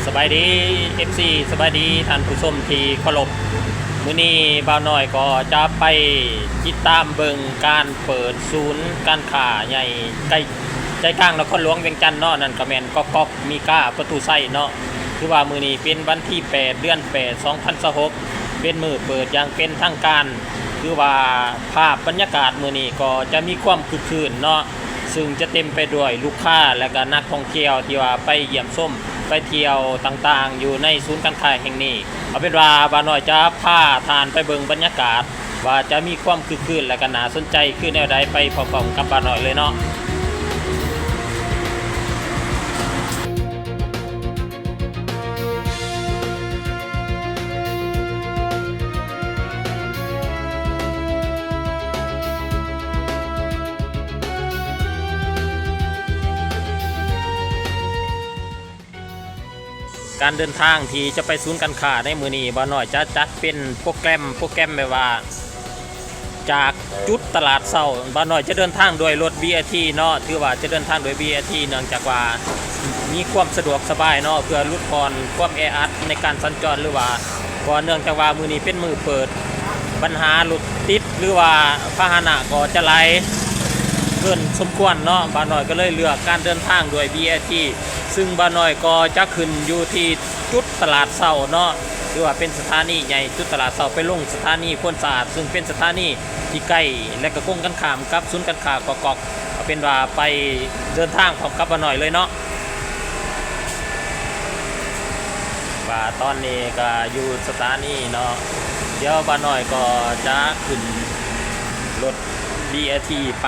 ສະບາຍດີ ເອັຟຊີ ສະບາຍດີທ່ານຜູ້ຊົມທີ່ເຄົາລົບ. ມື້ນີ້ບ່າວນ້ອຍກໍຈະໄປຕິດຕາມເບິ່ງການເປີດສູນການຄ້າໃຫຍ່ໃກ້ໃຈກາງນະຄອນຫຼວງວຽງຈັນເນາະ, ນັ້ນກໍແມ່ນກອກກອກມີກາປະຕູໄຊເນາະ. ຖືວ່າມື້ນີ້ເປັນວັນທີແປດ ເດືອນແປດ ສອງພັນຊາວຫົກ ເປັນມື້ເປີດຢ່າງເປັນທາງການ. ຖືວ່າພາບບັນຍາກາດມື້ນີ້ກໍຈະມີຄວາມຄຶກຄື້ນເນາະ, ຊຶ່ງຈະເຕັມໄປດ້ວຍລູກຄ້າ ແລະກະນັກທ່ອງທ່ຽວທີ່ວ່າໄປຢ້ຽມຊົມ ໄປທ່ຽວຕ່າງໆ ຢູ່ໃນສູນການຄ້າແຫ່ງນີ້. ເອົາເປັນວ່າບ່າວນ້ອຍຈະພາທ່ານໄປເບິ່ງບັນຍາກາດ ວ່າຈະມີຄວາມຄຶກຄື້ນ ແລະກະໜ້າສົນໃຈຄືແນວໃດ, ໄປພ້ອມໆກັບບ່າວນ້ອຍເລີຍເນາະ. ການເດີນທາງທີ່ຈະໄປສູນການຄ້າໃນມື້ນີ້ ບ່າວນ້ອຍຈະຈັດເປັນໂປຣແກຣມ, ໂປຣແກຣມແບບວ່າ ຈາກຈຸດຕະຫຼາດເຊົ້າ ບ່າວນ້ອຍຈະເດີນທາງດ້ວຍລົດ ວີໄອພີ ເນາະ, ຖືວ່າຈະເດີນທາງດ້ວຍ ວີໄອພີ ເນື່ອງຈາກວ່າມີຄວາມສະດວກສະບາຍເນາະ, ເພື່ອຫຼຸດຜ່ອນຄວາມແອອັດໃນການສັນຈອນ ຫຼືວ່າ ເພາະເນື່ອງຈາກວ່າມື້ນີ້ເປັນມື້ເປີດ ບັນຫາລົດຕິດ ຫຼືວ່າພາຫະນະກໍຈະຫຼາຍເກີນສົມຄວນເນາະ, ບ່າວນ້ອຍກໍເລີຍເລືອກການເດີນທາງດ້ວຍ ວີໄອພີ ຊຶ່ງບ່າວນ້ອຍກໍຈະຂຶ້ນຢູ່ທີ່ຈຸດຕະຫຼາດເຊົ້າເນາະ, ຖືວ່າເປັນສະຖານີໃຫຍ່ຈຸດຕະຫຼາດເຊົ້າ ໄປລົງສະຖານີໂພນສະອາດ ຊຶ່ງເປັນສະຖານີທີ່ໃກ້ ແລະກະກົງກັນຂ້າມກັບສູນການຄ້າກອກກອກ. ເອົາເປັນວ່າໄປເດີນທາງພ້ອມກັບບ່າວນ້ອຍເລີຍເນາະ. ວ່າຕອນນີ້ກະຢູ່ສະຖານີເນາະ, ດຽວບ່າວນ້ອຍກໍຈະຂຶ້ນລົດ ວີໄອພີ ໄປ.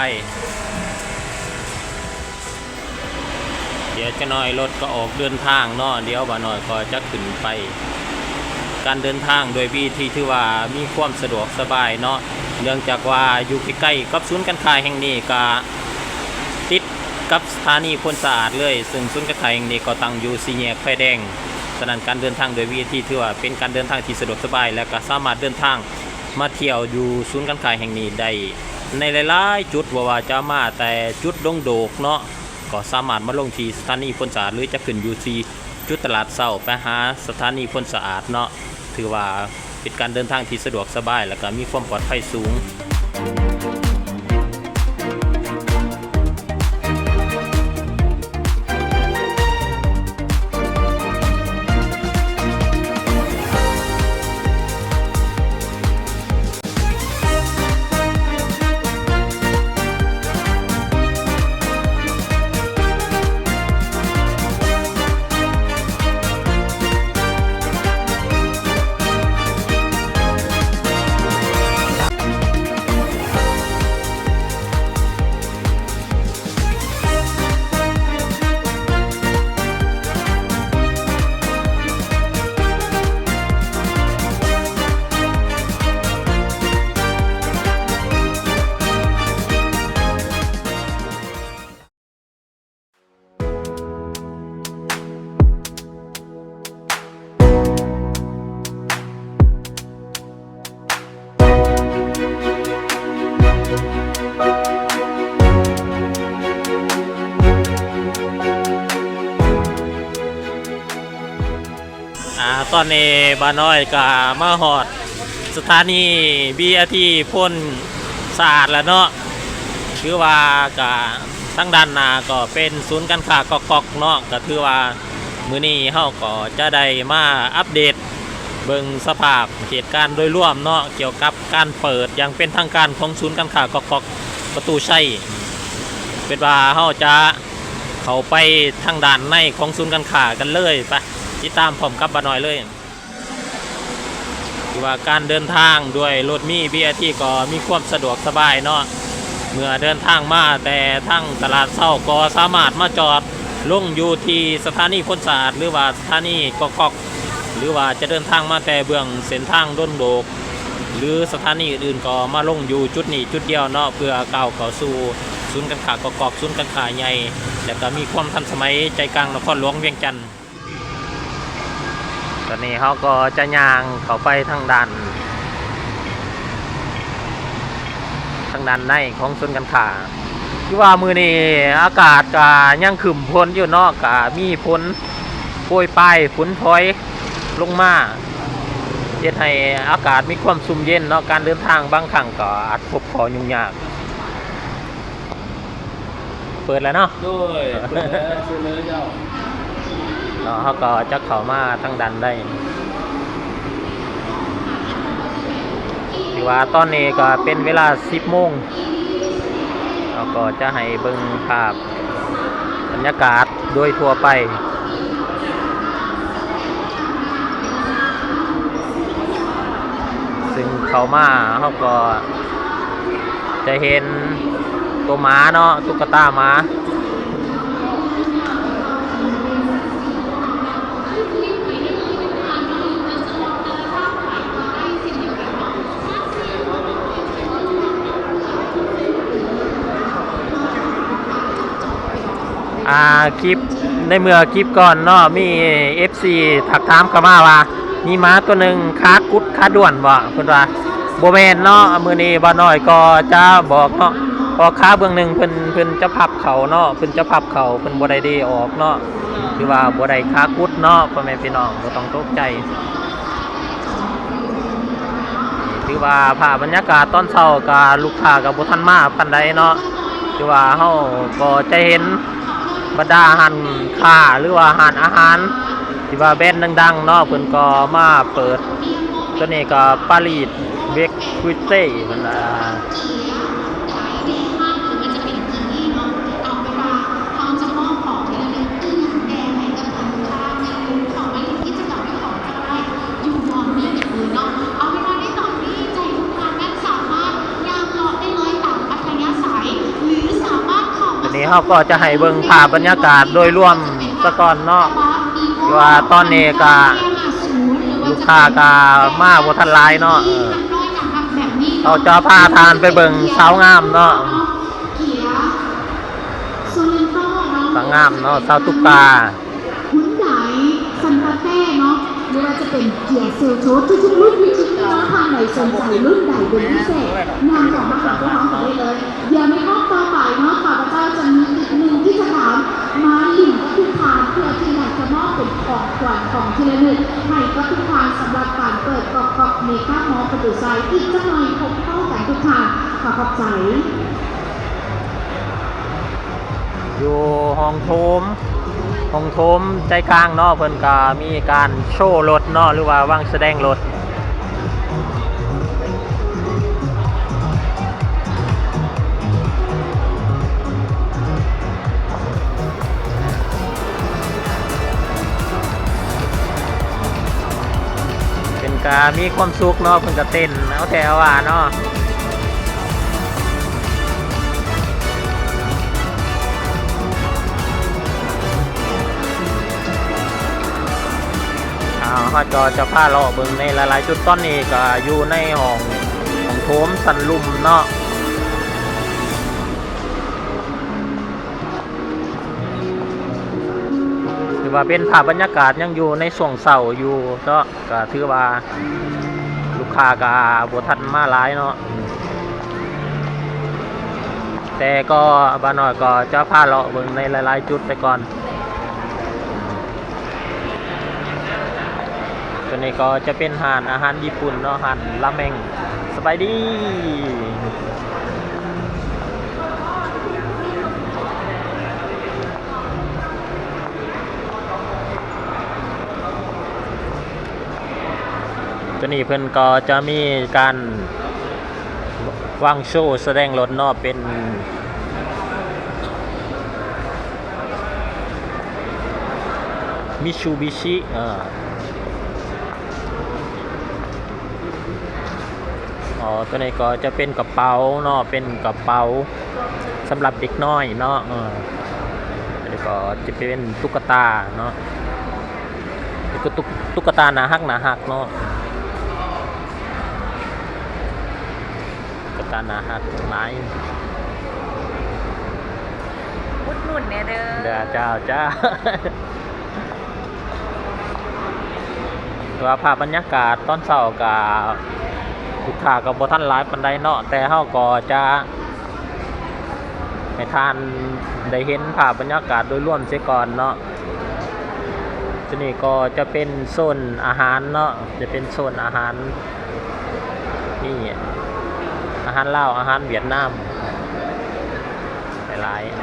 ດຽວຈັກໜ້ອຍລົດກໍອອກເດີນທາງເນາະ, ດຽວບ່າວນ້ອຍກໍຈະຂຶ້ນໄປ. ການເດີນທາງໂດຍ ວີໄອພີ ຖືວ່າມີຄວາມສະດວກສະບາຍເນາະ, ເນື່ອງຈາກວ່າຢູ່ໃກ້ໆກັບສູນການຄ້າແຫ່ງນີ້ ກະຕິດກັບສະຖານີໂພນສະອາດເລີຍ, ຊຶ່ງສູນການຄ້າແຫ່ງນີ້ກໍຕັ້ງຢູ່ສີ່ແຍກໄຟແດງ. ສະນັ້ນການເດີນທາງໂດຍ ວີໄອພີ ຖືວ່າເປັນການເດີນທາງທີ່ສະດວກສະບາຍ ແລະກະສາມາດເດີນທາງມາທ່ຽວຢູ່ສູນການຄ້າແຫ່ງນີ້ໄດ້ໃນຫຼາຍໆຈຸດ, ບໍ່ວ່າຈະມາແຕ່ຈຸດດົງໂດກເນາະ ກໍສາມາດມາລົງທີ່ສະຖານີໂພນສະອາດ ຫຼືຈະຂຶ້ນຢູ່ທີ່ຈຸດຕະຫຼາດເຊົ້າໄປຫາສະຖານີໂພນສະອາດເນາະ. ຖືວ່າເປັນການເດີນທາງທີ່ສະດວກສະບາຍ ແລະກະມີຄວາມປອດໄພສູງ. ອ່າ ຕອນນີ້ບ່າວນ້ອຍກະມາຮອດສະຖານີ ບີອາທີ ໂພນສະອາດແລ້ວເນາະ. ຖືວ່າກະທາງດ້ານໜ້າກໍເປັນສູນການຄ້າກອກກອກເນາະ, ກະຖືວ່າມື້ນີ້ເຮົາກໍຈະໄດ້ມາອັບເດດເບິ່ງສະພາບເຫດການໂດຍລວມເນາະ ກ່ຽວກັບການເປີດຢ່າງເປັນທາງການຂອງສູນການຄ້າກອກກອກປະຕູໄຊ. ເປັນວ່າເຮົາຈະ ເຂົ້າໄປທາງດ້ານໃນຂອງສູນການຄ້າກັນເລີຍ. ໄປ ຕິດຕາມພ້ອມກັບບ່າວນ້ອຍເລີຍ. ຖືວ່າການເດີນທາງດ້ວຍລົດມີ ບີອາທີ ກໍມີຄວາມສະດວກສະບາຍເນາະ. ເມື່ອເດີນທາງມາແຕ່ທາງຕະຫຼາດເຊົ້າ ກໍສາມາດມາຈອດລົງຢູ່ທີ່ສະຖານີໂພນສະອາດ ຫຼືວ່າສະຖານີກອກກອກ ຫຼືວ່າຈະເດີນທາງມາແຕ່ເບື້ອງເສັ້ນທາງດົງໂດກ ຫຼືສະຖານີອື່ນໆ ກໍມາລົງຢູ່ຈຸດນີ້ຈຸດດຽວເນາະ ເພື່ອກ້າວເຂົ້າສູ່ສູນການຄ້າກອກກອກ ສູນການຄ້າໃຫຍ່ ແລະກໍມີຄວາມທັນສະໄໝໃຈກາງນະຄອນຫຼວງວຽງຈັນ. ຕອນນີ້ເຮົາກໍຈະຍ່າງເຂົ້າໄປທາງດ້ານ ທາງດ້ານໃນຂອງສູນການຄ້າ. ຄືວ່າມື້ນີ້ອາກາດກໍຍັງຄຶ້ມຝົນຢູ່ເນາະ, ກໍມີຝົນ ໂປຍປາຍຝົນຝອຍລົງມາ ເຮັດໃຫ້ອາກາດມີຄວາມຊຸ່ມເຢັນເນາະ, ການເດີນທາງບາງຄັ້ງກໍອາດພົບຂໍ້ຫຍຸ້ງຍາກ. ເປີດແລ້ວເນາະ. ໂດຍ ເປີດແລ້ວ ເຊີນເລີຍເຈົ້າ. ເນາະ ເຮົາກໍຈະເຂົ້າມາທາງດ້ານໃດ. ຖືວ່າຕອນນີ້ກໍເປັນເວລາສິບໂມງ, ເຮົາກໍຈະໃຫ້ເບິ່ງພາບບັນຍາກາດໂດຍທົ່ວໄປ. ຊຶ່ງເຂົ້າມາເຮົາກໍຈະເຫັນໂຕໝາເນາະ, ຕຸກກະຕາໝາ. ອ່າ ຄລິບ ໃນເມື່ອຄລິບກ່ອນເນາະ ມີເອັຟຊີທັກຖາມເຂົ້າມາວ່າ ມີໝາຕົວໜຶ່ງຂາກຸດຂາດ້ວນບໍ່? ເພິ່ນວ່າບໍ່ແມ່ນເນາະ. ມື້ນີ້ບ່າວນ້ອຍກໍຈະບອກເນາະ, ເພາະຂາເບື້ອງໜຶ່ງເພິ່ນ ເພິ່ນຈະພັບເຂົ້າເນາະ, ເພິ່ນຈະພັບເຂົ້າ, ເພິ່ນບໍ່ໄດ້ເດອອກເນາະ. ຖືວ່າບໍ່ໄດ້ຂາກຸດເນາະ ພໍ່ແມ່ພີ່ນ້ອງ, ບໍ່ຕ້ອງຕົກໃຈ. ຖືວ່າພາບບັນຍາກາດຕອນເຊົ້າກະລູກຄ້າກະບໍ່ທັນມາປານໃດເນາະ. ຖືວ່າເຮົາກໍຈະເຫັນບັນດາຮ້ານຄ້າ ຫຼືວ່າຮ້ານອາຫານທີ່ວ່າແບຣນດັງໆເນາະ ເພິ່ນກໍມາເປີດ. ໂຕນີ້ກໍປາຣີເບເກີເພິ່ນນະ. ອັນນີ້ເຮົາກໍຈະໃຫ້ເບິ່ງພາບບັນຍາກາດໂດຍລວມສາກ່ອນເນາະ, ເພາະວ່າຕອນນີ້ກະລູກຄ້າກະມາບໍ່ທັນຫຼາຍເນາະ. ເອີ ເຮົາຈະພາທ່ານໄປເບິ່ງສາວງາມເນາະ. ສາວງາມເນາະ, ສາວຕຸກກາ. ຮຸນໄດ ຊັນຕາເຟ ເນາະ ບໍ່ວ່າຈະເປັນເກຍເຊວໂຊ ທຸກໆລຸ້ນ ມີທີ່ພີ່ນ້ອງທ່ານໃດສົນໃຈລຸ້ນໃດເປັນພິເສດ ນຳເຂົ້າມາຫາພວກເຮົາໄດ້ເລີຍ. ດຽວໃນຮອບຕໍ່ໄປເນາະ ຂ້າພະເຈົ້າຈະມີອີກໜຶ່ງກິດຈະກຳມາຫຼິ້ນກັບທຸກທ່ານ ເພື່ອທີ່ຢາກຈະມອບເປັນຂອງຂວັນ ຂອງທີ່ລະນຶກໃຫ້ກັບທຸກທ່ານ ສຳລັບການເປີດກອກກອກເມກາມໍປະຕູໄຊ. ອີກຈັກໜ່ອຍພົບພໍ້ກັນທຸກທ່ານ. ຂໍຂອບໃຈ. ຢູ່ຫ້ອງໂຖມ ຫ້ອງໂຖມໃຈກາງເນາະ ເພິ່ນກະມີການໂຊລົດເນາະ ຫຼືວ່າວາງສະແດງລົດ. ເພິ່ນກະມີຄວາມສຸກເນາະ, ເພິ່ນກະເຕັ້ນເອົາແທ້ເອົາວ່າເນາະ. ເຮົາກໍຈະພາເລາະເບິ່ງໃນຫຼາຍໆຈຸດ. ຕອນນີ້ກໍຢູ່ໃນຫ້ອງ ຫ້ອງໂຖມຊັ້ນລຸ່ມເນາະ. ຖືວ່າເປັນພາບບັນຍາກາດຍັງຢູ່ໃນຊ່ວງເຊົ້າຢູ່ເນາະ, ກະຖືວ່າລູກຄ້າກະບໍ່ທັນມາຫຼາຍເນາະ, ແຕ່ກໍບ່າວນ້ອຍກໍຈະພາເລາະເບິ່ງໃນຫຼາຍໆຈຸດໄປກ່ອນ. ຕົວນີ້ກໍຈະເປັນຮ້ານອາຫານຍີ່ປຸ່ນເນາະ, ຮ້ານລາເມັງ. ສະບາຍດີ. ຕົວນີ້ເພິ່ນກໍຈະມີການວາງໂຊສະແດງລົດເນາະ, ເປັນ ມິຊູບິຊິ ເອີ ອໍ ຕົວນີ້ກໍຈະເປັນກະເປົາເນາະ, ເປັນກະເປົາສຳລັບເດັກນ້ອຍເນາະ. ເອີ ອັນນີ້ກໍຈະເປັນຕຸກກະຕາເນາະ, ເປັນຕຸກ ຕຸກກະຕາໜ້າຮັກ ໜ້າຮັກເນາະ, ຕຸກກະຕາໜ້າຮັກຫຼາຍ. ອຸດໜູນແດ່ເດີ. ເຈົ້າ ເຈົ້າ. ແຕ່ວ່າພາບບັນຍາກາດຕອນເຊົ້າກະລູກຄ້າກໍບໍ່ທັນຫຼາຍປານໃດເນາະ, ແຕ່ເຮົາກໍຈະໃຫ້ທ່ານໄດ້ເຫັນພາບບັນຍາກາດໂດຍລວມເສຍກ່ອນເນາະ. ໂຊນນີ້ກໍຈະເປັນໂຊນອາຫານເນາະ, ຈະເປັນໂຊນອາຫານ ມີອາຫານລາວ, ອາຫານຫວຽດນາມ ຫຼາຍໆ.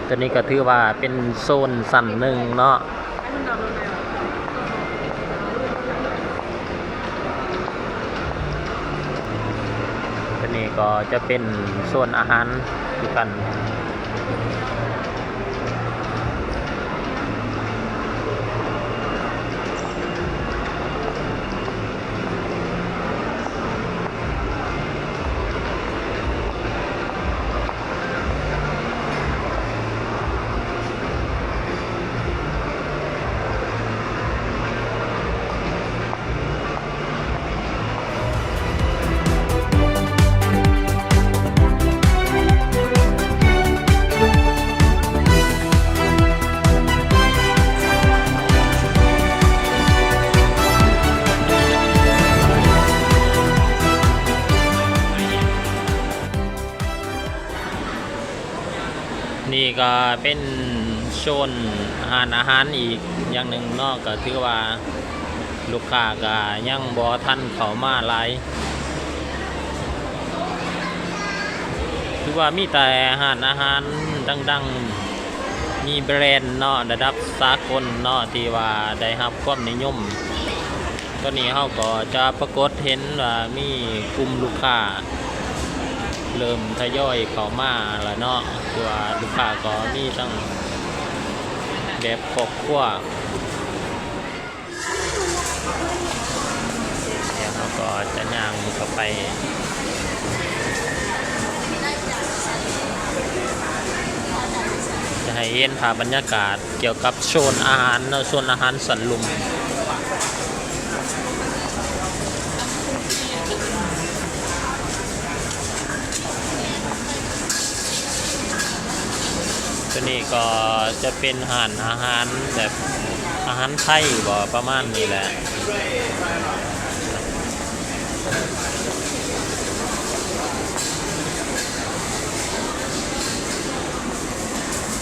ໂຕນີ້ກໍຖືວ່າເປັນໂຊນຊັ້ນໜຶ່ງເນາະ. ໂຕນີ້ກໍຈະເປັນໂຊນອາຫານຄືກັນ. ນີ້ກໍເປັນໂຊນຮ້ານອາຫານອີກຢ່າງໜຶ່ງເນາະ, ກໍຖືວ່າລູກຄ້າກໍຍັງບໍ່ທັນເຂົ້າມາຫຼາຍ. ຖືວ່າມີແຕ່ຮ້ານອາຫານດັງໆ ມີແບຣນເນາະ ລະດັບສາກົນເນາະ ທີ່ວ່າໄດ້ຮັບຄວາມນິຍົມ. ຕອນນີ້ເຮົາກໍຈະປາກົດເຫັນວ່າມີກຸ່ມລູກຄ້າເລີ່ມທະຍອຍເຂົ້າມາແລ້ວເນາະ, ຄືວ່າລູກຄ້າກໍມີທັງແບບຄອບຄົວ. ແລ້ວເຮົາກໍຈະຍ່າງເຂົ້າໄປ ຈະໃຫ້ເຫັນພາບບັນຍາກາດ ກ່ຽວກັບໂຊນອາຫານເນາະ, ໂຊນອາຫານຊັ້ນລຸ່ມ. ໂຕນີ້ກໍຈະເປັນຮ້ານອາຫານແບບອາຫານໄທບໍ ປະມານນີ້ແຫຼະ.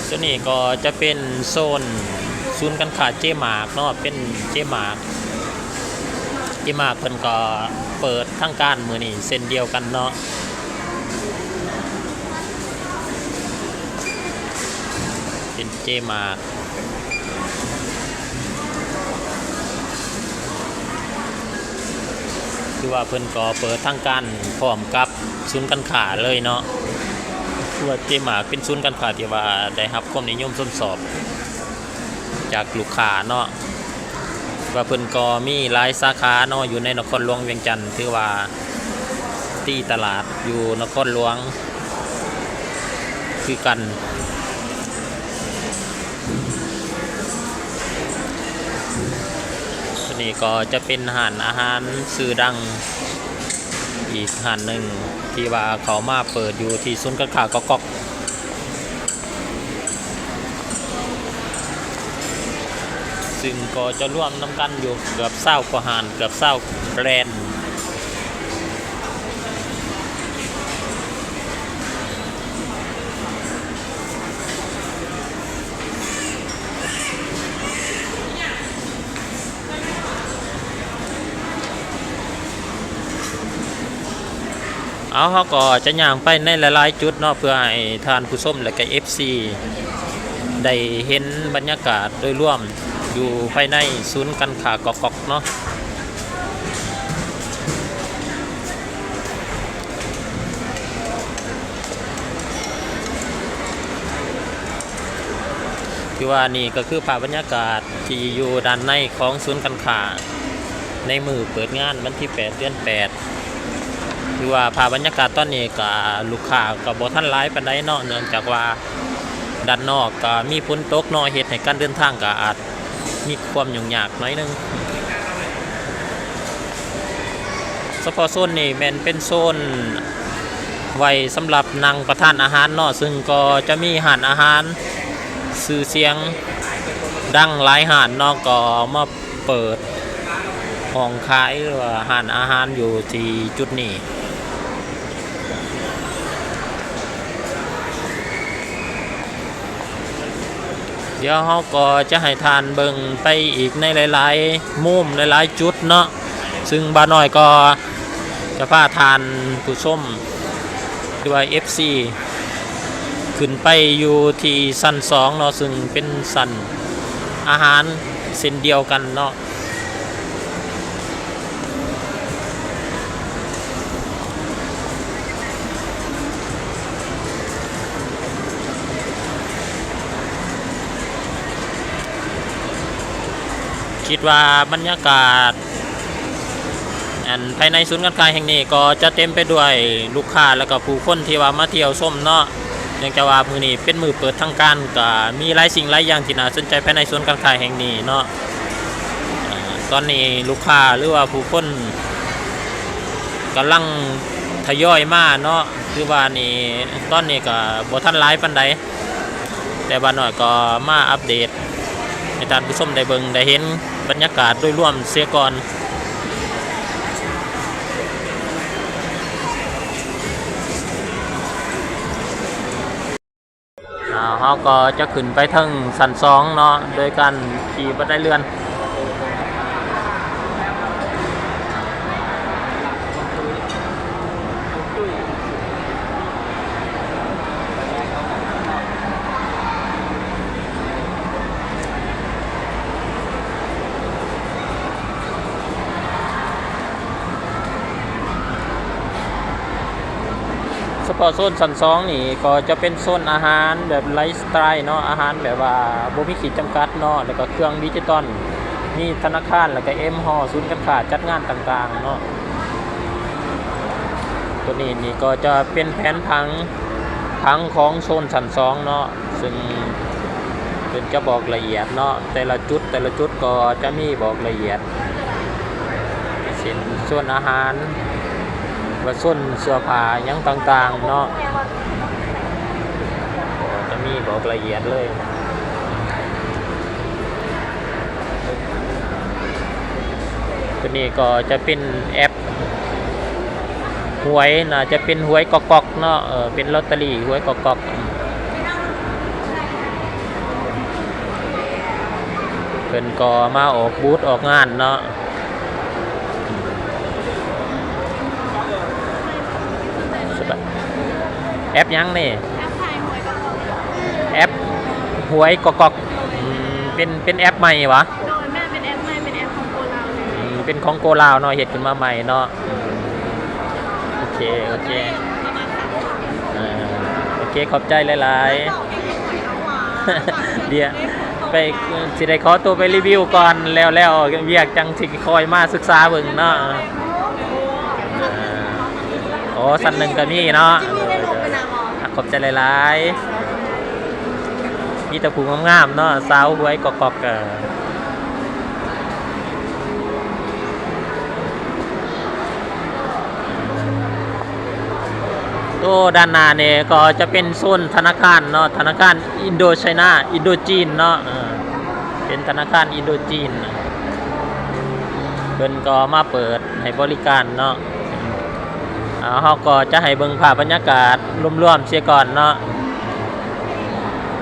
ໂຕນີ້ກໍຈະເປັນໂຊນສູນການຄ້າເຈມາກເນາະ, ເປັນເຈມາກ, ເຈມາກເພິ່ນກໍເປີດທາງການມື້ນີ້ເຊັ່ນດຽວກັນເນາະ, ເປັນເຈມາກ. ຄືວ່າເພິ່ນກໍເປີດທາງການພ້ອມກັບສູນການຄ້າເລີຍເນາະ, ຄືວ່າເຈມາກເປັນສູນການຄ້າທີ່ວ່າໄດ້ຮັບຄວາມນິຍົມຊົມຊອບຈາກລູກຄ້າເນາະ, ວ່າເພິ່ນກໍມີຫຼາຍສາຂາເນາະ ຢູ່ໃນນະຄອນຫຼວງວຽງຈັນ, ຖືວ່າ ຕີຕະຫຼາດຢູ່ນະຄອນຫຼວງຄືກັນ. ໂຕນີ້ກໍຈະເປັນຮ້ານອາຫານຊື່ດັງອີກຮ້ານໜຶ່ງ ທີ່ວ່າເຂົ້າມາເປີດຢູ່ທີ່ສູນການຄ້າກອກກອກ. ຊຶ່ງກໍຈະລວມນຳກັນຢູ່ເກືອບຊາວກວ່າຮ້ານ, ເກືອບຊາວແບຣນ. ເອົາ, ເຮົາກໍຈະຍ່າງໄປໃນຫຼາຍໆຈຸດເນາະ ເພື່ອໃຫ້ທ່ານຜູ້ຊົມ ແລະ ກໍ ເອັຟຊີ ໄດ້ເຫັນບັນຍາກາດໂດຍລວມຢູ່ພາຍໃນສູນການຄ້າກອກກອກເນາະ. ຖືວ່ານີ້ກໍຄືພາບບັນຍາກາດທີ່ຢູ່ດ້ານໃນຂອງສູນການຄ້າ ໃນມື້ເປີດງານວັນທີແປດ ເດືອນແປດ. ຖືວ່າພາບບັນຍາກາດຕອນນີ້ກໍລູກຄ້າກໍບໍ່ທັນຫຼາຍປານໃດເນາະ, ເນື່ອງຈາກວ່າດ້ານນອກກໍມີຝົນຕົກເນາະ, ເຮັດໃຫ້ການເດີນທາງກໍອາດ ມີຄວາມຫຍຸ້ງຍາກໜ້ອຍໜຶ່ງ. ສະເພາະໂຊນນີ້ແມ່ນເປັນໂຊນ ໄວ້ສຳລັບນັ່ງປະທານອາຫານເນາະ, ຊຶ່ງກໍຈະມີຮ້ານອາຫານຊື່ສຽງດັງຫຼາຍຮ້ານເນາະ ກໍມາເປີດຫ້ອງຂາຍ ຫຼືວ່າຮ້ານອາຫານຢູ່ທີ່ຈຸດນີ້. ດຽວເຮົາກໍຈະໃຫ້ທ່ານເບິ່ງໄປອີກໃນຫຼາຍໆມຸມ ຫຼາຍໆຈຸດເນາະ, ຊຶ່ງບ່າວນ້ອຍກໍຈະພາທ່ານຜູ້ຊົມ ຫຼືວ່າ ເອັຟຊີ ຂຶ້ນໄປຢູ່ທີ່ຊັ້ນສອງເນາະ, ຊຶ່ງເປັນຊັ້ນອາຫານເຊັ່ນດຽວກັນເນາະ. ຄິດວ່າບັນຍາກາດ ອັນ ພາຍໃນສູນການຄ້າແຫ່ງນີ້ກໍຈະເຕັມໄປດ້ວຍລູກຄ້າ ແລະກໍຜູ້ຄົນທີ່ວ່າມາທ່ຽວຊົມເນາະ, ເນື່ອງຈາກວ່າມື້ນີ້ເປັນມື້ເປີດທາງການ, ກໍມີຫຼາຍສິ່ງຫຼາຍຢ່າງທີ່ໜ້າສົນໃຈພາຍໃນສູນການຄ້າແຫ່ງນີ້ເນາະ. ອາ ຕອນນີ້ລູກຄ້າ ຫຼືວ່າຜູ້ຄົນກຳລັງທະຍອຍມາເນາະ, ຄືວ່ານີ້ ຕອນນີ້ກໍບໍ່ທັນຫຼາຍປານໃດ. ແຕ່ບ່າວນ້ອຍກໍມາອັບເດດໃຫ້ທ່ານຜູ້ຊົມໄດ້ເບິ່ງໄດ້ເຫັນບັນຍາກາດໂດຍລວມເສຍກ່ອນ. ອາ ເຮົາກໍຈະຂຶ້ນໄປເທິງຊັ້ນສອງເນາະ ໂດຍການຂີ່ບັນໄດເລື່ອນ. ສະເພາະໂຊນຊັ້ນສອງນີ້ກໍຈະເປັນໂຊນອາຫານແບບໄລຟ໌ສະໄຕລ໌ເນາະ, ອາຫານແບບວ່າບໍ່ມີຂີດຈຳກັດເນາະ, ແລ້ວກໍເຄື່ອງດິຈິຕອນ, ມີທະນາຄານ ແລ້ວກໍເອັມຮໍ ສູນການຄ້າຈັດງານຕ່າງໆເນາະ. ຕົວນີ້ນີ້ກໍຈະເປັນແຜນຜັງ, ຜັງຂອງໂຊນຊັ້ນສອງເນາະ, ຊຶ່ງເພິ່ນຈະບອກລະອຽດເນາະ, ແຕ່ລະຈຸດ ແຕ່ລະຈຸດກໍຈະມີບອກລະອຽດ ເຊັ່ນ ໂຊນອາຫານ ແລະ ໂຊນເສື້ອຜ້າຫຍັງຕ່າງໆເນາະ, ກໍຈະມີບອກລະອຽດເລີຍ. ຕົວນີ້ກໍຈະເປັນແອັບ ຫວຍ ໜ້າຈະເປັນຫວຍກອກໆເນາະ, ເອີ ເປັນລອດເຕີຣີຫວຍກອກໆ. ເພິ່ນກໍມາອອກບູດອອກງານເນາະ. ແອັບຫຍັງນີ້? ແອັບຫວຍກອກໆ. ອືມ ເປັນ ເປັນແອັບໃໝ່ຫວາ? ໂດຍ ແມ່ນ ເປັນແອັບໃໝ່ ເປັນແອັບຂອງໂກລາວເລີຍ. ອືມ ເປັນຂອງໂກລາວເນາະ ເຮັດຂຶ້ນມາໃໝ່ເນາະ. ໂອເຄ ໂອເຄ ເອີ ໂອເຄ ຂອບໃຈຫຼາຍໆ. ດຽວໄປ ຊິໄດ້ຂໍຕົວໄປຣີວິວກ່ອນ ແລ້ວ ແລ້ວວຽກຈັ່ງຊິຄ່ອຍມາສຶກສາເບິ່ງເນາະ. ໂອ້ ຊັ້ນໜຶ່ງກໍມີເນາະ. ຂອບໃຈຫຼາຍໆ. ມີແຕ່ຜູ້ງາມໆເນາະ ສາວຫວຍກອກໆ. ໂອ້ ດ້ານໜ້ານີ້ກໍຈະເປັນໂຊນທະນາຄານເນາະ, ທະນາຄານອິນໂດໄຊນາ ອິນໂດຈີນເນາະ, ເອີ ເປັນທະນາຄານອິນໂດຈີນ. ເພິ່ນກໍມາເປີດໃຫ້ບໍລິການເນາະ. ເຮົາກໍຈະໃຫ້ເບິ່ງພາບບັນຍາກາດລວມໆເສຍກ່ອນເນາະ.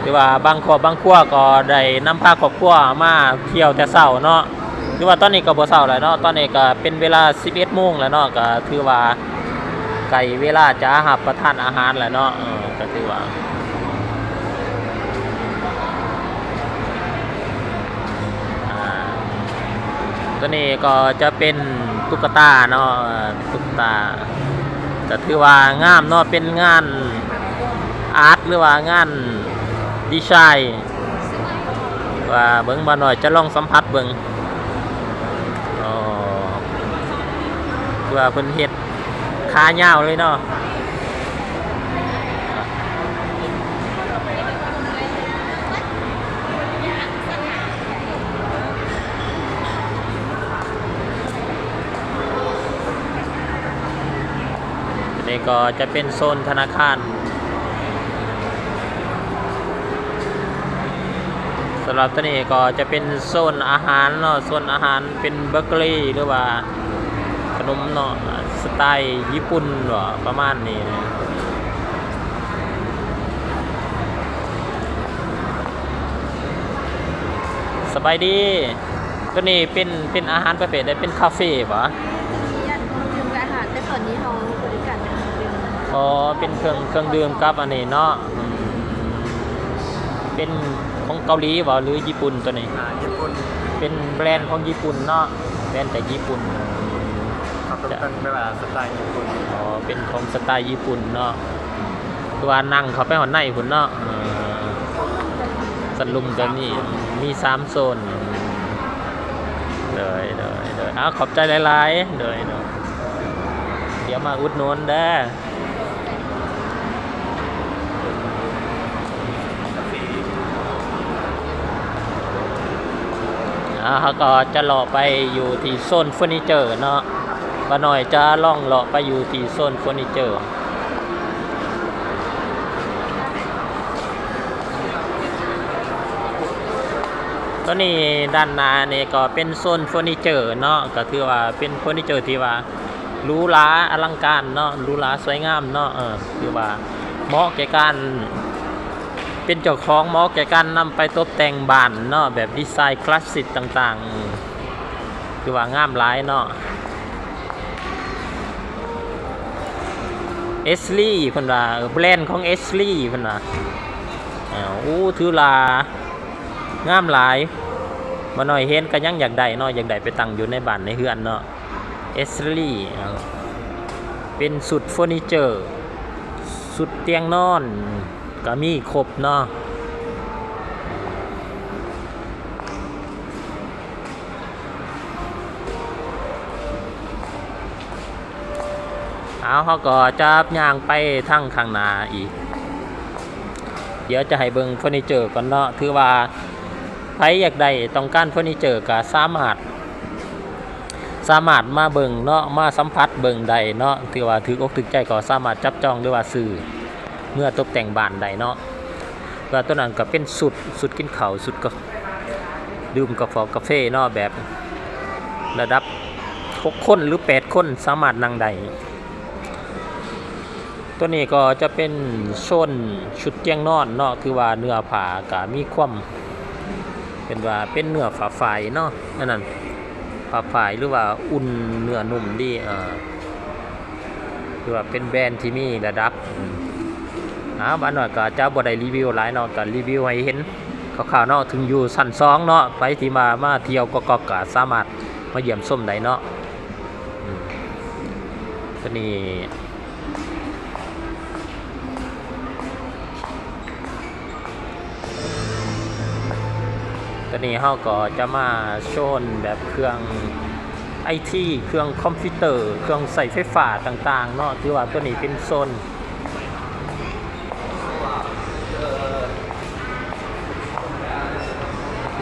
ຖືວ່າບາງຄອບບາງຄົວກໍໄດ້ນຳພາຄອບຄົວມາທ່ຽວແຕ່ເຊົ້າເນາະ. ຖືວ່າຕອນນີ້ກໍບໍ່ເຊົ້າແລ້ວເນາະ, ຕອນນີ້ກໍເປັນເວລາສິບເອັດໂມງແລ້ວເນາະ, ກໍຖືວ່າໃກ້ເວລາຈະຮັບປະທານອາຫານແລ້ວເນາະ. ເອີ ກໍຖືວ່າ ອ່າ ຕົວນີ້ກໍຈະເປັນຕຸກກະຕາເນາະ, ຕຸກກະຕາ ກໍຖືວ່າງາມເນາະ, ເປັນງານອາດ ຫຼືວ່າງານດີໄຊນ໌. ວ່າເບິ່ງ ບ່າວນ້ອຍຈະລອງສຳຜັດເບິ່ງ. ອໍ ຄືວ່າເພິ່ນເຮັດຂາຍາວເລີຍເນາະ. ນີ້ກໍຈະເປັນໂຊນທະນາຄານ. ສຳລັບຕົວນີ້ກໍຈະເປັນໂຊນອາຫານເນາະ, ໂຊນອາຫານເປັນເບເກີຣີ ຫຼືວ່າຂະໜົມເນາະ ສະໄຕຍີ່ປຸ່ນບໍ ປະມານນີ້. ສະບາຍດີ. ຕົວນີ້ເປັນ ເປັນອາຫານປະເພດໃດ? ເປັນຄາເຟບໍ? ເປັນຮ້ານເຄື່ອງດື່ມ ແລະ ອາຫານ, ແຕ່ຕອນນີ້ເຮົາບໍລິການເປັນເຄື່ອງດື່ມ. ອໍ ເປັນເຄື່ອງ ເຄື່ອງດື່ມກັບອັນນີ້ເນາະ. ອືມ ເປັນຂອງເກົາຫຼີບໍ ຫຼືຍີ່ປຸ່ນຕົວນີ້? ອ່າ ຍີ່ປຸ່ນ. ເປັນແບຣນຂອງຍີ່ປຸ່ນເນາະ, ແບຣນຈາກຍີ່ປຸ່ນ. ເຂົາຕົກແຕ່ງແບບວ່າສະໄຕຍີ່ປຸ່ນ. ອໍ ເປັນຂອງສະໄຕຍີ່ປຸ່ນເນາະ. ຄືວ່ານັ່ງເຂົ້າໄປຮອດໃນພຸ້ນເນາະ. ເອີ ສະຫຼຸມກໍມີ ສາມໂຊນ ມີສາມໂຊນ. ໂດຍ ໂດຍ ໂດຍ. ເອົາ ຂອບໃຈຫຼາຍໆ. ໂດຍ ໂດຍ. ດຽວມາອຸດໜູນເດີ. ອ່າ ເຮົາກໍຈະເລາະໄປຢູ່ທີ່ໂຊນເຟີນີເຈີເນາະ. ປ້ານ້ອຍຈະລອງເລາະໄປຢູ່ທີ່ໂຊນເຟີນີເຈີ. ຕົວນີ້ດ້ານໜ້ານີ້ກໍເປັນໂຊນເຟີນີເຈີເນາະ, ກໍຖືວ່າເປັນເຟີນີເຈີທີ່ວ່າ ຫຼູຫຼາອະລັງການເນາະ, ຫຼູຫຼາສວຍງາມເນາະ. ເອີ ຄືວ່າເໝາະແກ່ການເປັນເຈົ້າຂອງ, ເໝາະແກ່ການນຳໄປຕົບແຕ່ງບ້ານເນາະ, ແບບດີໄຊຄລາສສິກຕ່າງໆ ຄືວ່າງາມຫຼາຍເນາະ. ເອສລີ ເພິ່ນວ່າ ເອີ ແບຣນຂອງເອສລີ ເພິ່ນວ່າ. ເອີ ໂອ້ ຖືວ່າງາມຫຼາຍ, ບໍ່ໜ້ອຍເຫັນກໍຍັງຢາກໄດ້ເນາະ, ຢາກໄດ້ໄປຕັ້ງຢູ່ໃນບ້ານໃນເຮືອນເນາະ. ເອສລີ ເປັນຊຸດເຟີນີເຈີ ຊຸດຕຽງນອນ ກໍມີຄົບເນາະ. ເອົາ ເຮົາກໍຈະຍ່າງໄປທາງຂ້າງໜ້າອີກ. ດຽວຈະໃຫ້ເບິ່ງເຟີນີເຈີກ່ອນເນາະ. ຖືວ່າໃຜຢາກໄດ້ ຕ້ອງການເຟີນີເຈີ ກໍສາມາດ ສາມາດມາເບິ່ງເນາະ, ມາສຳຜັດເບິ່ງໄດ້ເນາະ. ຖືວ່າຖືກອົກຖືກໃຈ ກໍສາມາດຈັບຈອງ ຫຼືວ່າຊື້ເມືອຕົບແຕ່ງບ້ານໄດ້ເນາະ. ແລ້ວຕົວນັ້ນກໍເປັນຊຸດ ຊຸດກິນເຂົ້າ ຊຸດກາ ດື່ມກາຟອກກາເຟເນາະ, ແບບລະດັບຫົກຄົນ ຫຼື ແປດຄົນ ສາມາດນັ່ງໄດ້. ຕົວນີ້ກໍຈະເປັນໂຊນຊຸດຕຽງນອນເນາະ, ຄືວ່າເນື້ອຜ້າກະມີຄວາມ ເປັນວ່າເປັນເນື້ອຜ້າຝ້າຍເນາະ, ອັນນັ້ນ ຜ້າຝ້າຍ ຫຼືວ່າອຸ່ນເນື້ອນຸ້ມດີ. ເອີ ຄືວ່າເປັນແບຣນທີ່ມີລະດັບ. ອາ ບ້ານນ້ອຍກໍຈະບໍ່ໄດ້ຣີວິວຫຼາຍເນາະ, ກໍຣີວິວໃຫ້ເຫັນຄ່າວໆເນາະ, ເຖິງຢູ່ຊັ້ນສອງເນາະ. ໃຜທີ່ມາ ມາທ່ຽວກອກໆ ກໍສາມາດມາຢ້ຽມຊົມໄດ້ເນາະ. ອືມ ຕົວນີ້ ຕອນນີ້ເຮົາກໍຈະມາໂຊນແບບເຄື່ອງໄອທີ ເຄື່ອງຄອມພິວເຕີ ເຄື່ອງໃຊ້ໄຟຟ້າຕ່າງໆເນາະ. ຖືວ່າຕົວນີ້ເປັນໂຊນ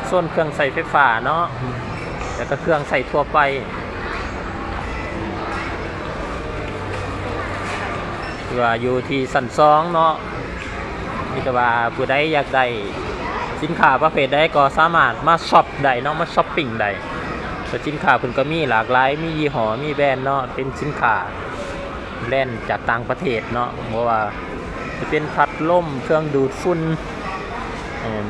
ໂຊນເຄື່ອງໃຊ້ໄຟຟ້າເນາະ ແລ້ວກໍເຄື່ອງໃຊ້ທົ່ວໄປ. ຖືວ່າຢູ່ທີ່ຊັ້ນສອງເນາະ, ມີແຕ່ວ່າຜູ້ໃດຢາກໄດ້ສິນຄ້າປະເພດໃດກໍສາມາດມາຊັອບໄດ້ເນາະ, ມາຊັອບປິງໄດ້. ແລ້ວສິນຄ້າເພິ່ນກໍມີຫຼາກຫຼາຍ, ມີຍີ່ຫໍ້ ມີແບຣນເນາະ, ເປັນສິນຄ້າແບຣນຈາກຕ່າງປະເທດເນາະ, ບໍ່ວ່າຊິເປັນພັດລົມ, ເຄື່ອງດູດຝຸ່ນ, ເອີ່ມ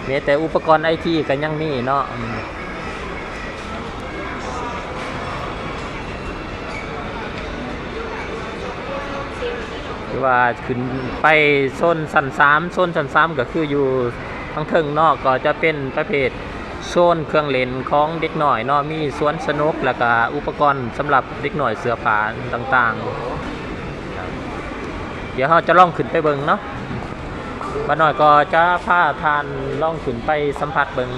ແມ້ແຕ່ອຸປະກອນໄອທີກໍຍັງມີເນາະ. ຫຼືວ່າຂຶ້ນໄປໂຊນຊັ້ນສາມ, ໂຊນຊັ້ນສາມກໍຄືຢູ່ທາງເທິງເນາະ, ກໍຈະເປັນປະເພດໂຊນເຄື່ອງຫຼິ້ນຂອງເດັກນ້ອຍເນາະ, ມີສວນສະໜຸກ ແລ້ວກະອຸປະກອນສຳລັບເດັກນ້ອຍ, ເສື້ອຜ້າຕ່າງໆ. ດຽວເຮົາຈະລອງຂຶ້ນໄປເບິ່ງເນາະ. ປ້ານ້ອຍກໍຈະພາທ່ານລອງຂຶ້ນໄປສຳຜັດເບິ່ງ.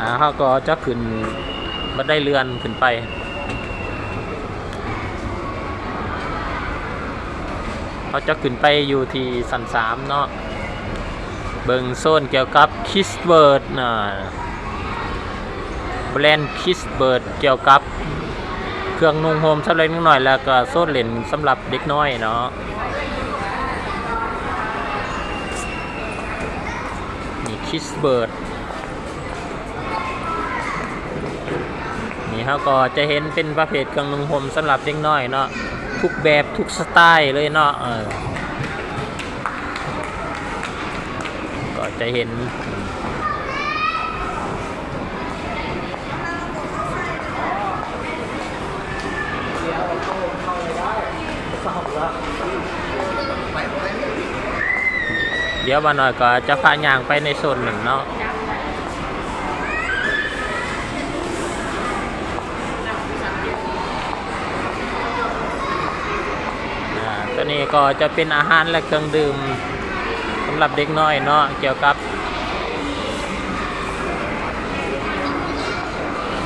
ອາ ເຮົາກໍຈະຂຶ້ນບັນໄດເລື່ອນຂຶ້ນໄປ. ເຮົາຈະຂຶ້ນໄປຢູ່ທີ່ຊັ້ນສາມເນາະ, ເບິ່ງໂຊນກ່ຽວກັບຄິດສະເບີດນະ. ແບຣນຄິດສະເບີດກ່ຽວກັບເຄ ຄື່ອງນຸ່ງຫົ່ມສຳລັບເດັກນ້ອຍ ແລ້ວກໍໂຊນຫຼິ້ນສຳລັບເດັກນ້ອຍເນາະ. ມີຄິດເບີດ ນີ້ເຮົາກໍຈະເຫັນເປັນປະເພດເຄື່ອງນຸ່ງຫົ່ມສຳລັບເດັກນ້ອຍເນາະ ທຸກແບບທຸກສະໄຕເລີຍເນາະ. ເອີ ກໍຈະເຫັນ ດຽວບ່າວນ້ອຍກໍຈະພາຍ່າງໄປໃນໂຊນນັ້ນເນາະ. ອາ ໂຕນີ້ກໍຈະເປັນອາຫານ ແລະ ເຄື່ອງດື່ມສຳລັບເດັກນ້ອຍເນາະ ກ່ຽວກັບ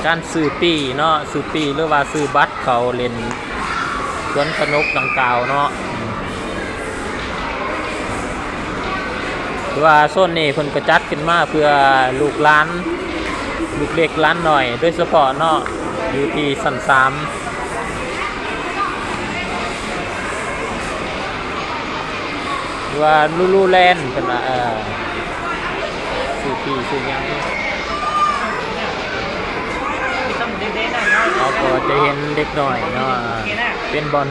ການຊື້ປີ້ເນາະ ຊື້ປີ້ ຫຼືວ່າຊື້ບັດເຂົ້າຫຼິ້ນສວນສະໜຸກດັ່ງກ່າວເນາະ. ຄືວ່າໂຊນນີ້ເພິ່ນກໍຈັດຂຶ້ນມາເພື່ອລູກຫຼານ ລູກເລັກຫຼານນ້ອຍໂດຍສະເພາະເນາະ ຢູ່ທີ່ຊັ້ນສາມ ຫຼືວ່າລູລູແລນ ເພິ່ນວ່າ ເອີ ຊື້ປີ້ຊື້ຫຍັງ ເຮົາກໍຈະເຫັນເດັກນ້ອຍເນາະ ເປັນບ່ອນ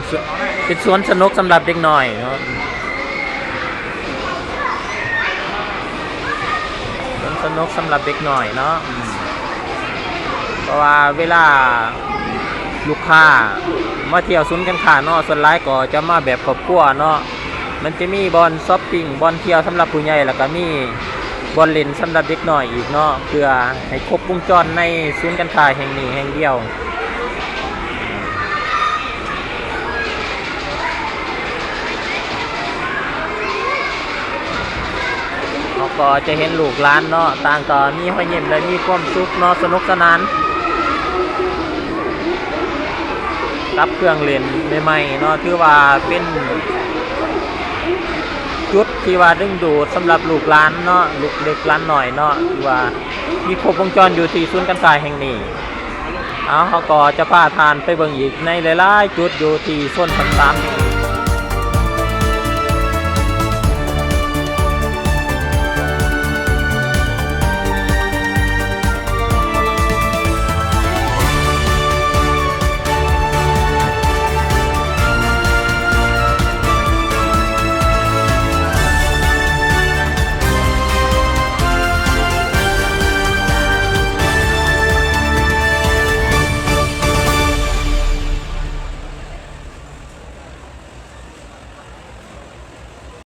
ເປັນສວນສະໜຸກສຳລັບເດັກນ້ອຍເນາະ. ສວນສະໜຸກສຳລັບເດັກນ້ອຍເນາະ ອືມ ເພາະວ່າເວລາລູກຄ້າມາທ່ຽວສູນການຄ້າເນາະ ສ່ວນຫຼາຍກໍຈະມາແບບຄອບຄົວເນາະ ມັນຈະມີບ່ອນຊັອບປິງ ບ່ອນທ່ຽວສຳລັບຜູ້ໃຫຍ່ ແລ້ວກໍມີບ່ອນຫຼິ້ນສຳລັບເດັກນ້ອຍອີກເນາະ ເພື່ອໃຫ້ຄົບວົງຈອນໃນສູນການຄ້າແຫ່ງນີ້ແຫ່ງດຽວ. ເຮົາກໍຈະເຫັນລູກຫຼານເນາະ ຕ່າງກໍມີຮອຍຍິ້ມ ແລະ ມີຄວາມສຸກເນາະ ສະໜຸກສະໜານກັບເຄື່ອງຫຼິ້ນໃໝ່ໆເນາະ ຖືວ່າເປັນຈຸດທີ່ວ່າດຶງດູດສຳລັບລູກຫຼານເນາະ ລູກເລັກຫຼານນ້ອຍເນາະ ຖືວ່າມີຄົບວົງຈອນຢູ່ທີ່ສູນການຄ້າແຫ່ງນີ້. ເອົາ ເຮົາກໍຈະພາທ່ານໄປເບິ່ງອີກໃນຫຼາຍໆຈຸດຢູ່ທີ່ໂຊນສາມນີ້.